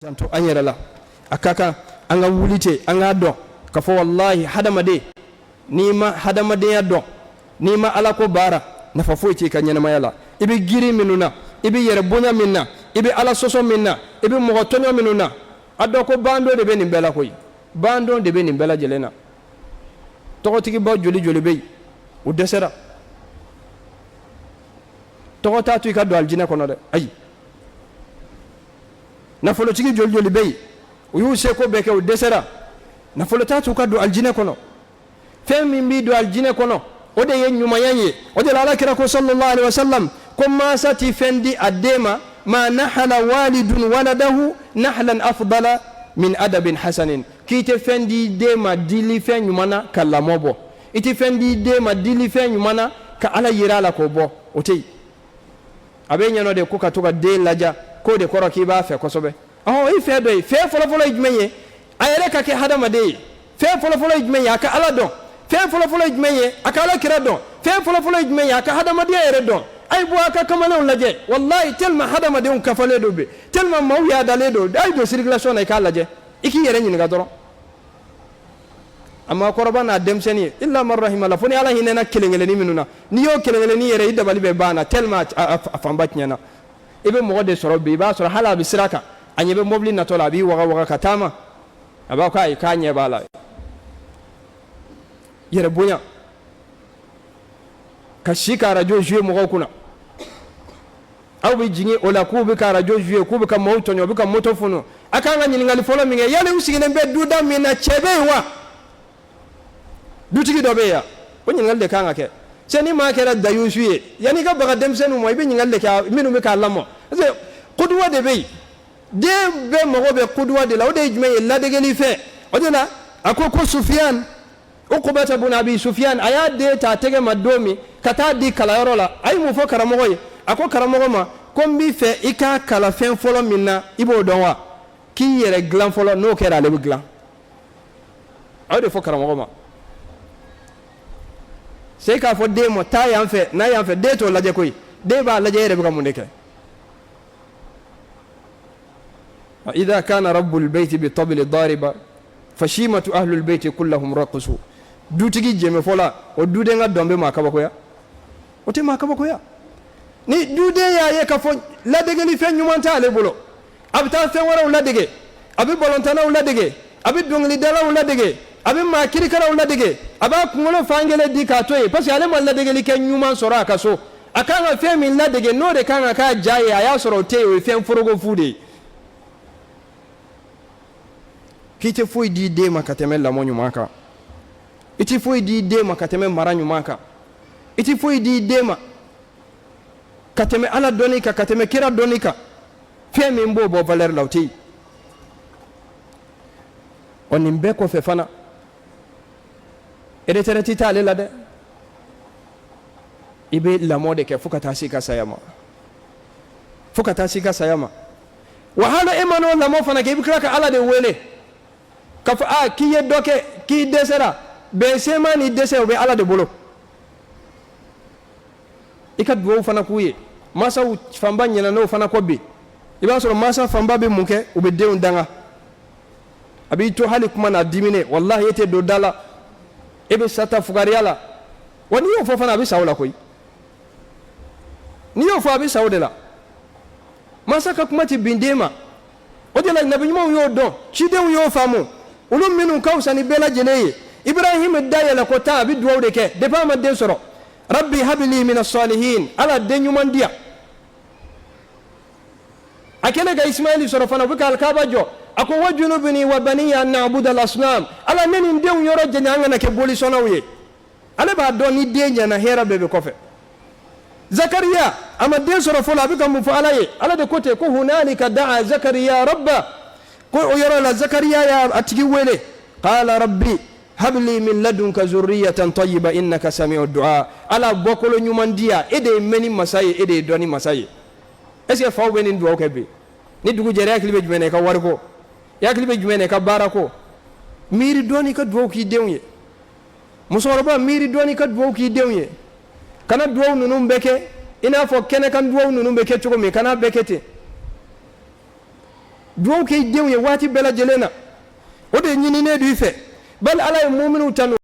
Janto an yɛrɛ la. A ka kan an ka wuli ten, an k'a dɔn k'a fɔ walahi, hadamaden, n'i ma hadamadenya dɔn, n'i ma ala ko baara, nafa foyi t'i ka ɲɛnamaya la. I bɛ girin minnu na, i bɛ yɛrɛ bonya min na, i bɛ ala sɔsɔ min na, i bɛ mɔgɔ tɔɲɔ minnu na, a dɔn ko bandon de bɛ nin bɛɛ la koyi. Bandon de bɛ nin bɛɛ lajɛlen na. Tɔgɔtigiba joli joli bɛ yen, u dɛsɛra. Tɔgɔ t'a to i ka don alijinɛ kɔnɔ dɛ, ayi. Nafolotigi joli joli bɛ yen, u y'u seko bɛɛ kɛ, u dɛsɛra. Nafolo t'a to u ka don alijinɛ kɔnɔ. Fɛn min b'i don alijinɛ kɔnɔ, o de ye ɲumanya ye. O de la ala kira ko sallallahu alaihi wasallam ko mansa ti fɛn di a den ma, ma nahala walidun waladahu nahlan afdala min adabin hasanin, k'i tɛ fɛn di den ma dili fɛn ɲuman na ka lamɔ bɔ, i tɛ fɛn di den ma dili fɛn ɲuman na ka ala yira a la k'o bɔ, o tɛ yen. A bɛ ɲɛnɔ de ko ka to ka den laja, k'o de kɔrɔ k'i b'a fɛ kosɛbɛ. Ɔhɔn, i fɛ dɔ ye. Fɛn fɔlɔfɔlɔ ye jumɛn ye? A yɛrɛ ka kɛ hadamaden ye. Fɛn fɔlɔfɔlɔ ye jumɛn ye? A ka ala dɔn. Fɛn fɔlɔfɔlɔ ye jumɛn ye? A ka ala kira dɔn. Fɛn fɔlɔfɔlɔ ye jumɛn ye? A ka hadamadenya yɛrɛ dɔn. A ye bɔ a ka kamalenw lajɛ, walayi, tellement hadamadenw kafalen don bi, tellement maaw yaadalen don. A ye don circulation na, i k'a lajɛ, i k'i yɛrɛ ɲininka dɔrɔn. A maakɔrɔba n'a denmisɛnnin ye, illa man rahimala, fo ni ala hinɛna kelen kelennin minnu na. N'i y'o kelen kelennin yɛrɛ, i dabali bɛ ban na, tellement a fanba tiɲɛna. I bɛ mɔgɔ de sɔrɔ bi, i b'a sɔrɔ hali a bɛ sira kan, a ɲɛ bɛ mobili natɔ la, a b'i waga waga ka taama, a b'a fɔ ayi, k'a ɲɛ b'a la. Yɛrɛ bonya ka si ka arajo jouer mɔgɔw kunna, aw bɛ jigin o la k'u bɛ ka arajo jouer, k'u bɛ ka maaw tɔɲɔ, u bɛ ka moto funu. A kan ka ɲininkali fɔlɔ min kɛ, yali u sigilen bɛ duda min na, cɛ bɛ yen wa? Dutigi dɔ bɛ yen yan? O ɲininkali de kan ka kɛ. Cɛ, ni maa kɛra dayusu ye, yanni i ka baga denmisɛnninw ma, i bɛ ɲininkali de kɛ minnu bɛ k'a lamɔ, parce que kuduwa de bɛ yen. Den bɛɛ mago bɛ kuduwa de la. O de ye jumɛn ye? Ladegeli fɛn. O de la a ko ko Sufiyan, Ukubata bun Abi Sufiyan, a y'a den ta a tɛgɛ ma don min ka taa di kalanyɔrɔ la, a ye mun fɔ karamɔgɔ ye? A ko karamɔgɔ ma ko n b'i fɛ i k'a kalan fɛn fɔlɔ min na, i b'o dɔn wa? K'i yɛrɛ dilan fɔlɔ, n'o kɛra, ale bɛ dilan. A y'o de fɔ karamɔgɔ ma. Se k'a fɔ den ma taa yan fɛ, n'a yan fɛ, den t'o lajɛ koyi. Den b'a lajɛ e yɛrɛ bɛ ka mun de kɛ. Idha kana rabbul bayti bi tabli dariba fashimatu ahlul bayti kullahum raqsu. Dutigi jɛmɛfɔla, o duden ka dɔn bɛ maa kabakoya, o tɛ maa kabakoya. Ni duden y'a ye k'a fɔ ladegeli fɛn ɲuman t'ale bolo, a bɛ taa fɛn wɛrɛw ladege, a bɛ balontannaw ladege, a bɛ dɔnkilidalaw ladege, a bɛ maa kirikaraw ladege, a b'a kunkolo fan kelen di k'a to yen, parce que ale ma ladegeli kɛ ɲuman sɔrɔ a ka so. A kan ka fɛn min ladege, n'o de kan ka k'a ja ye, a y'a sɔrɔ o tɛ yen, o ye fɛn foroko fu de ye. K'i tɛ foyi di den ma ka tɛmɛ lamɔ ɲuman kan, i tɛ foyi di den ma ka tɛmɛ mara ɲuman kan, i tɛ foyi di den ma ka tɛmɛ ala dɔnni kan, ka tɛmɛ kira dɔnni kan. Fɛn min b'o bɔ valeur la, o tɛ yen. Ɔ, nin bɛɛ kɔfɛ fana, retraite t'ale la dɛ. I bɛ lamɔ de kɛ fo ka taa se i ka saya ma, fo ka taa se i ka saya ma. Wa hali e ma n'o lamɔ fana kɛ, i bɛ tila ka ala de wele k'a fɔ a k'i ye dɔ kɛ, k'i dɛsɛra. Bɛn sema ni dɛsɛ, o bɛ ala de bolo. I ka dugawu fana k'u ye. Masaw fanba ɲinɛna n'o fana kɔ bi. I b'a sɔrɔ masa fanba bɛ mun kɛ? U bɛ denw danga. A b'i to hali kuma na diminen, walahi, e tɛ don da la, e bɛ sa ta fugariya la. Wa n'i y'o fɔ fana, a bɛ sa o la koyi. N'i y'o fɔ, a bɛ sa o de la. Masa ka kuma tɛ bin den ma. O de la nabi ɲumanw y'o dɔn, cidenw y'o faamu, olu minnu ka fisa ni bɛɛ lajɛlen ye. Ibrahim da yɛlɛ ko 10, a bɛ dugawu de kɛ depuis a ma den sɔrɔ: rabbi habili mina salihin, ala, den ɲuman di yan. A kɛlen ka Ismaili sɔrɔ fana, u bɛ ka alikaba jɔ, a ko wajunubini wa baniya an na'buda al-asnam, ala, ne ni n denw yɔrɔ janya an kana kɛ bolisɔnnaw ye. Ale b'a dɔn ni den ɲɛna, hɛrɛ bɛɛ bɛ kɔfɛ. Zakariya, a ma den sɔrɔ fɔlɔ, a bɛ ka mun fɔ ala ye? Ala de ko ten ko hunalika daa Zakariya rabba, ko o yɔrɔ la Zakariya y'a a tigi wele, qala rabbi habli min ladunka zurriyatan tayyiba innaka sami'u du'a, ala, bɔkolo ɲuman di yan, e de ye mɛnni masa ye, e de ye dɔnni masa ye. Est ce que faw bɛ nin dugawu kɛ bi? Ni dugu jɛra, i hakili bɛ jumɛn na? I ka wariko. I hakili bɛ jumɛn na? I ka baarako. Miiri dɔɔni ka dugawu k'i denw ye. Musokɔrɔba, miiri dɔɔni ka dugawu k'i denw ye. Kana dugawu ninnu bɛɛ kɛ i n'a fɔ kɛnɛkan dugawu ninnu bɛ kɛ cogo min, kana bɛɛ kɛ ten. Duwawu kɛ i denw ye waati bɛɛ lajɛlen na, o de ɲininen don i fɛ. Bali, Ala ye muminuw tanu.